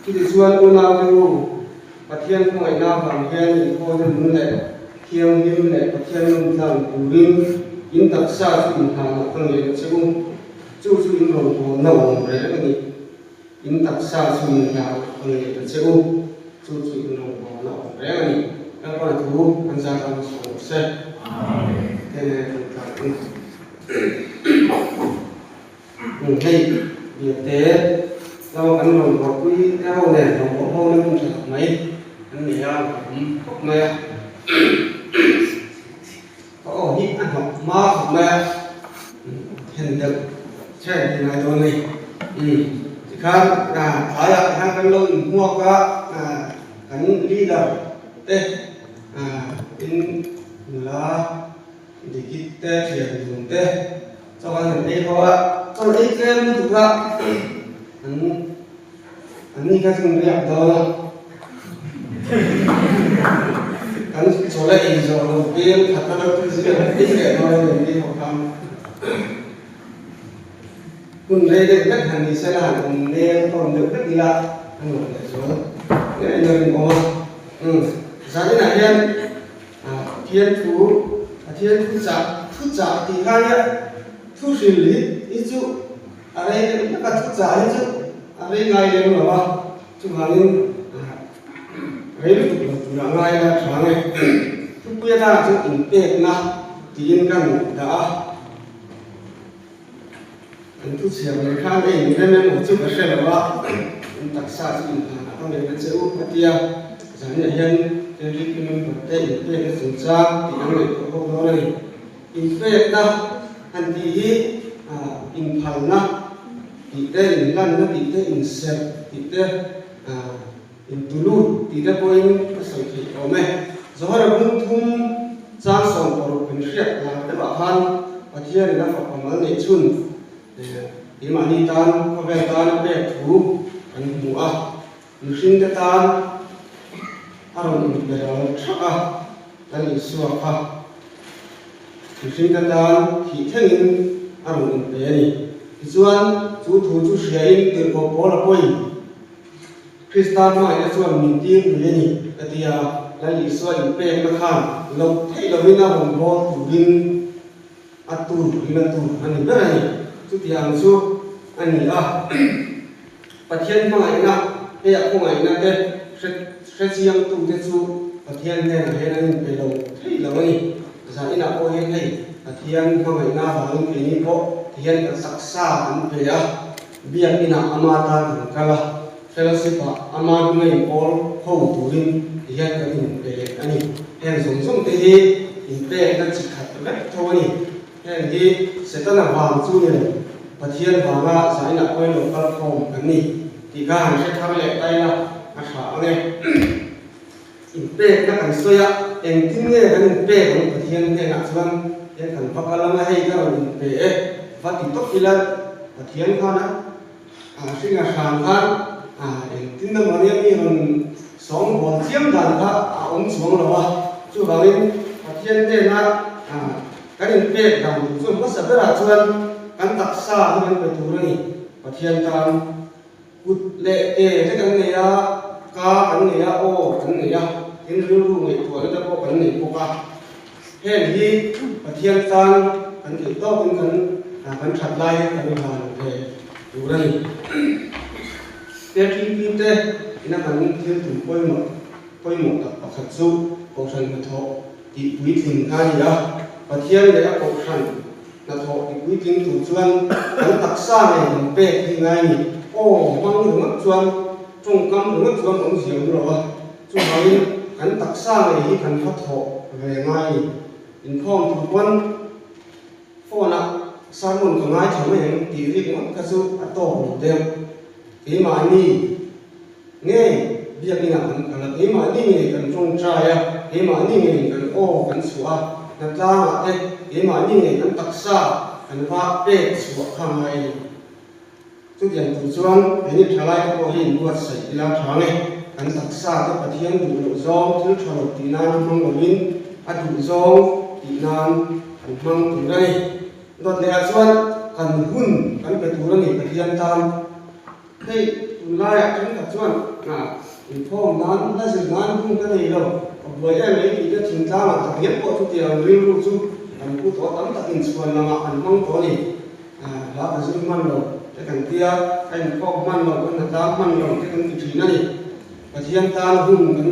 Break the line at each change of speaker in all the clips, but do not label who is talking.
Chutichuan unaute u, Pathian khawngaihna avang hian inkhawina nung leh thianghlim leh Pathian nawm tlang turin in taksa chu inhlanah ka ngei a che u. Chu chu in rawngbawlna awm reng a ni. In taksa chu inhlanah ka ngei a che u. Chu chu in rawngbawlna awm reng a ni. Lalpa thu kan zat ang sawi rawh se. Amen. Hei biate lama kan rawn buaipui te ho nen rawn bawh ho na hun tha tak mai an nei a, an awm khawp mai a. Ka aw hi a hnawk hma khawp mai a, then deuh chen hi ngai dawn a ni. Tikhan tlaiah hian kan lo inhmuak a, kan leader te in nula Dikit te, thian dun te chaw an han ei ho a, chaw ei tlem lutuk a, an an ni kha chu an riak dawn a, kan chaw la ei zawh lo bel khat a lo tui zui an ei leh dawn a ni an ei ho khan. Hun rei deuh hlek han ni sela han awm nel tawn deuh hlek ila a nuam leh zual ngei in a rinawm a. Umm zaninah hian Pathian thu, Pathian thuchah, thuchah tih kha nia thu hril hi hi chu a rei deuh hlek a, thuchah hi chu a rei ngai lem lo a, chuvangin rei lutuk lo tur a ngai la tha nge. Thupui atangah chuan inpekna tiin ka dah a. An thu chhiar leh khan ei in rem emaw chu ka hre lo a, in taksa chu in hlan ah ka ngei na che u a ti a, zaniah hian Eric i member te in pekna chungchang tih an ngaihtuah bawk dawn a ni. In pekna han tih hi inphalna tih te, inlanna tih te, inserh tih te, Intulut tih te pawhin ka sawi theih awm e. Zohara bung thum chang 16 kan hriat lar deuhah khan Pathianin a fapa mal neih chhun keimahni tan khawvel tan a pek thu kan hmu a, mihringte tan a rawn inpe ral thak a, Lal Isua kha mihringte tan thih thlengin a rawn inpe a ni. Tichuan chu thu chu hriain tirhkoh Paula pawhin Krista hmangaihna chuan min tir lui a ni, ka ti a. Lal Isua inpekna khan loh theih lovin a rawn bawl turin a tur in a tur a ni ber a ni. Chuti ang chu a ni a. Pathian hmangaihna he a khawngaihna te hre chiangtute chu Pathian hnenah hian an inpe lo thei lo a ni. Zan inah pawh hian hei Pathian hmangaihna avangin keini pawh tihian kan taksa kan pe a. Biakinah ama tan kan kal a, fellowship ah ama hminga inpawl ho turin ti hian kan inpe leh a ni. Heng zawng zawng te hi inpekna chi khat vek tho a ni. Heng hi Setana vang chu ni lo, Pathian vanga zainah pawhin lo kal khawm kan ni tih kha han hre thar leh ta ila a tha ang e. Inpekna kan sawi a, engtin nge kan inpek ang Pathian hnenah chuan hian kan va kal ang a, hei ka rawn inpe e, va ti tawp ila Pathian khan a hringa hran khan engtin emaw nia mi rawn sawngbawl chiam dan kha a awm chuang lo a, chuvangin Pathian hnena kan inpek dan tur chuan hmasa berah chuan kan taksa hi kan pe tur a ni Pathian tan. Kut leh ke te kan nei a, ka kan nei a, aw kan nei a, tin rilru ngaihtuahna te pawh kan nei bawk a. Heng hi Pathian tan kan theih tawkin kan kan that lai kan hlan ve tur a ni. KTP te ina kan thil tum pawimawh pawimawh tak pakhat chu Kohhran hnathawh tih puitling kha a ni a, Pathian leh a Kohhran Hnathawh ti puitling tur chuan kan taksa ngei kan pek hi ngai ni. Aw, hmang ringawt chuan tawngkam ringawt chuan awmzia awm lo a, chuvangin kan taksa ngei hi kan va thawh ve ngai ni. Inkhawm tur pawn phone ah sermon ka ngaithla mai ang tih rik ngawt kha chu a tawk lo deuh. Keimahni ngei biakinn ah kan kal a, keimahni ngei kan tawngtai a, keimahni ngei kan aw kan chhuah a, hnatlang ah te keimahni ngei kan taksa kan va pek chhuah kha ngai a ni. Chutiang tur chuan keini thalai te pawh hi inbuatsaih ila tha nge, kan taksa te Pathian duh loh zawng thil tha lo tih nan hmang lovin a duh zawng tih nan kan hmang tur a ni. Dawt leh ah chuan kan hun kan pe tur a ni Pathian tan. Hei. Tunlaiah thenkhat chuan inkhawm nan hla zir nan hun ka nei lo, ka buai em mai tih te thingtlangah tak ngial pawh chutiang rilru chu kan pu tawh tam takin chhuan lamah an hmang tawh a ni. Hla ka zir hman lo te kan tia, ka inkhawm hman lo, ka hnatlang hman lo te kan ti thin a ni. Pathian tan hun kan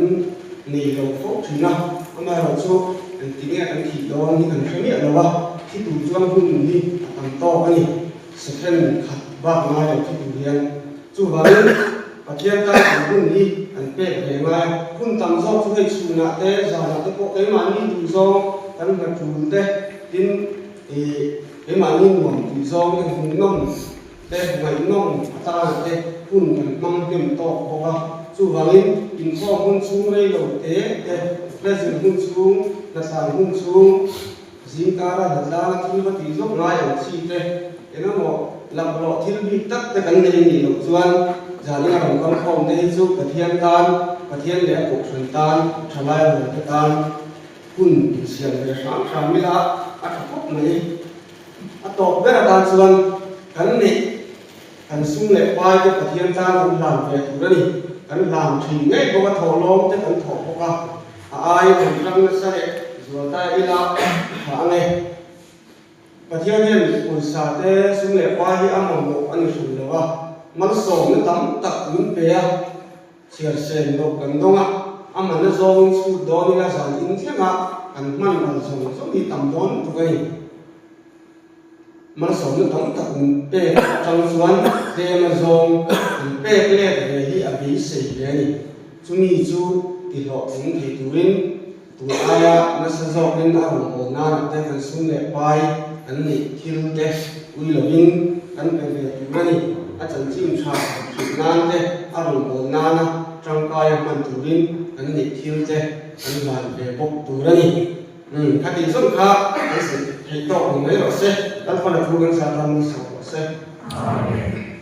nei lo fo thin a, amaherawhchu engti nge kan thih dawn hi kan hre miah lo a, thi tur chuan hun hi a tam tawk a ni. Second khat bak ngai lo thi tur hian. Chuvangin Pathian tan kan hun hi kan pek ve ngai a, hun tam zawk chu hei chhunah te zanah te pawh keimahni duh zawng kan hna tul te tin ih keimahni nuam tih zawng te hmuhnawm te ngaihnawm atana te hun kan hmang hnem tawk bawk a. Chuvangin inkhawm hun chhung rei lo te te, hla zir hun chhung, hnathlan hun chhung, Zingkara hnatlanga thil va tih zawk ngai ang chi te, eng emaw laklawh thil bik tak te kan nei nih loh chuan zanin a rawn kal khawm te hi chu Pathian tan, Pathian leh a Kohhran tan, thalai rual te tan hun insiam ve hram hram ila a tha khawp mai. A tawp ber atan chuan kan neih kan sum leh pai te Pathian tan kan hlan ve tur a ni. Kan hlan thin ngei bawk a, thawhlawm te kan thawh bawk a. A ai kan hrang nasa leh zual ta ila tha ang e. Pathian hian pawisa te sum leh pa hi a mamawh a ni hran lo a, malsawmna tam tak min pe a, chhiar sen loh kan dawng a, a mana zawngin chhut dawn ila zan in thlengah kan hman ral zawng zawng hi tam dawn lutuk a ni. Malsawmna tam tak min pek atang chuan tlema zawng an pek let ve hi a beisei hle a ni. Chumi chu tihlawhtling thei turin tun aia nasa zawkin a rawnbawl nanah te kan sum leh pai kan neih thil te ui lovin kan pe ve tur a ni. A chanchin tha hrilh nan te a rawnbawl nana tangkaia hman turin kan neih thil te kan hlan ve bawk tur a ni. Umm, kha tih zawng kha kan sawi theih tawk ni mai rawh se, Lalfana thu kan sa tan nasa rawh se.
Amen.